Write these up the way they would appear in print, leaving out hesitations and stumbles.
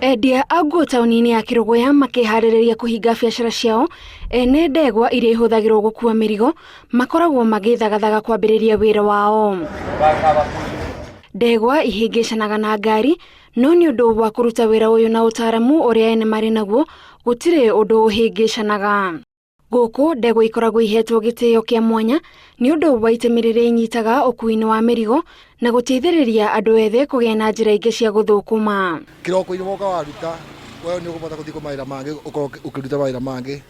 Endia a nguo taũni-inĩ ya Kĩrũgũya makĩharĩrĩria kũhinga biacara ciao, ene ndegwa iria ihũthagĩrwo gũkua mĩrigo makoragwo magĩthagathaga kwambĩrĩria wĩra wao. Ndegwa ihĩngĩcanaga na ngari, no nĩ ũndũ wa kũruta wĩra ũyũ na ũtaaramu ũrĩa ene marĩ naguo, gũtirĩ ũndũ ũhĩngĩcanaga. Gũkũ ndegwa ikoragwo ihetwo gĩtĩo kĩa mwanya nĩ ũndũ wa itemi rĩrĩa inyitaga ũkuui-inĩ wa mĩrigo na gũteithĩrĩria andũ ethĩ kũgĩa na njĩra ingĩ cia gũthũkũma. Kĩroko-inĩ woka waruta, we nĩ ũkũbota gũthiĩ kwĩ mawĩra mangĩ ũkorwo ũkĩruta mawĩra mangĩ.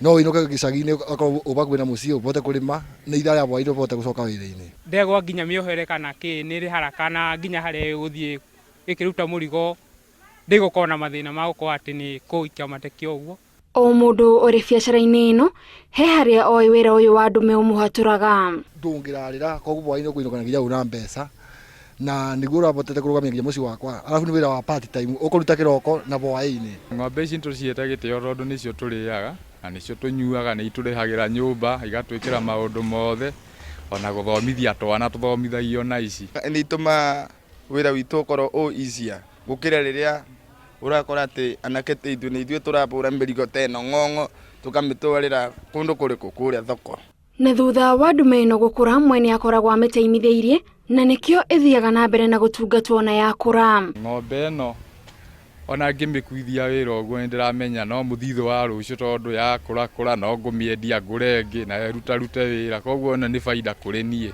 No ũinũke gĩcagi-inĩ okorwo wĩ hakuhĩ na mũciĩ ũbote kũrĩma, na ithaa rĩa hwaĩ-inĩ ũbote gũcoka wĩra-inĩ. Ndegwa nginya mĩohere kana kĩ nĩ ĩrĩ haraka na nginya harĩa ĩgũthiĩ ĩkĩruta mũrigo ndĩgũkorwo na mathĩna ma gũkorwo atĩ nĩ ĩkũikia mateke ũguo. O mũndũ ũrĩ biacara-inĩ ĩno he harĩa oĩ wĩra ũyũ wa ndume ũmũhatũraga. Ndũngĩrarĩra koguo hwaĩ-inĩ ũkũinũka na nginya wĩna mbeca na nĩguo ũrabotete kũrũgamia nginya mũciĩ wakwa arabu nĩ wĩra wa part time ũkũruta kĩroko na hwaĩ-inĩ. Ng'ombe ici nĩtũcihete gĩtĩo tondũ nĩcio tũrĩaga na nĩcio tũnyuaga, nĩ itũrĩhagĩra nyũmba, igatwĩkĩra maũndũ mothe, ona gũthomithia twana tũthomithagio na ici. Nĩ itũmaga wĩra witũ ũkorwo ũ easier gũkĩra rĩrĩa ũrakora atĩ anake ta ithuĩ nĩ ithuĩ tũrahũra mĩrigo ta ĩno ng'ong'o tũkamĩtwarĩra kũndũ kũrĩkũ? Kũrĩa thoko. Na thutha wa ndume ĩno gũkũra mwene akoragwo amĩteimithĩirie na nĩkĩo ĩthiaga na mbere na gũtungatwo ona yakũra. Ng'ombe ĩno ona ngĩmĩkuithia wĩra ũguo nĩ ndĩramenya no mũthithũ wa rũciũ tondũ yakũra kũra no ngũmĩendia ngũre ĩngĩ nayo ĩrutarute wĩra koguo ĩno nĩ baida kũrĩ niĩ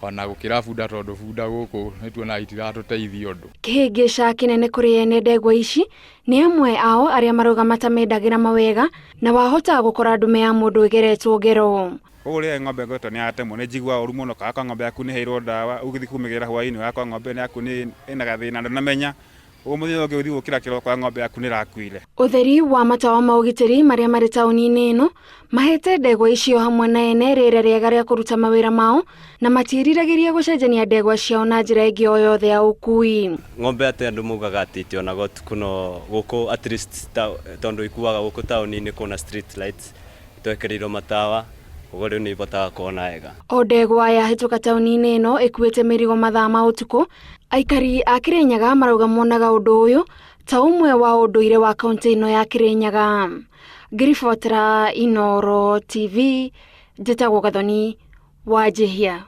ona gũkĩra bunda tondũ bunda gũkũ nĩ tuonaga itiratũteithia ũndũ. Kĩhĩngĩca kĩnene kũrĩ ene ndegwa ici nĩ amwe ao arĩa marauga matamendagĩra mawega na wahota gũkora ndume ya mũndũ ĩgeretwo ngero. Koguo rĩrĩa ng'ombe ĩngĩtwo nĩ yatemwo nĩ njiguaga ũru mũno, kana ng'ombe yaku nĩ ĩheirwo ndawa ũgĩthiĩ kũmĩgĩra hwaĩ-inĩ ũgakora ng'ombe ĩno yaku ĩna gathĩna ndũnamenya. Ũguo mũthenya ũngĩ ũthiĩ gũkĩra kĩroko ũkore ng'ombe yaku nĩ ĩrakuire. Ũtheri wa matawa ma ũgitĩri marĩa marĩ taũni-inĩ ĩno mahete ndegwa icio hamwe na ene rĩera rĩega rĩa kũruta mawĩra mao na matiĩriragĩria gũcenjania ndegwa ciao na njĩra ĩngĩ o yothe ya ũkui. Ng'ombe atĩ andũ maugaga atĩ itionaga ũtukũ no gũkũ at least tondũ ikuaga gũkũ taũni-inĩ kwĩna street lights twekĩrĩirwo matawa ũguo rĩu nĩ ibotaga kuona wega. O ndegwa yahĩtũka taũni-inĩ ĩno ĩkuĩte mĩrigo mathaa ma ũtukũ, aikari a Kĩrĩnyaga marauga monaga ũndũ ũyũ ta ũmwe wa ũndũire wa kaũntĩ ĩno ya Kĩrĩnyaga. Ngĩribotera Inooro TV, njĩtagwo Gathoni Wanjihia.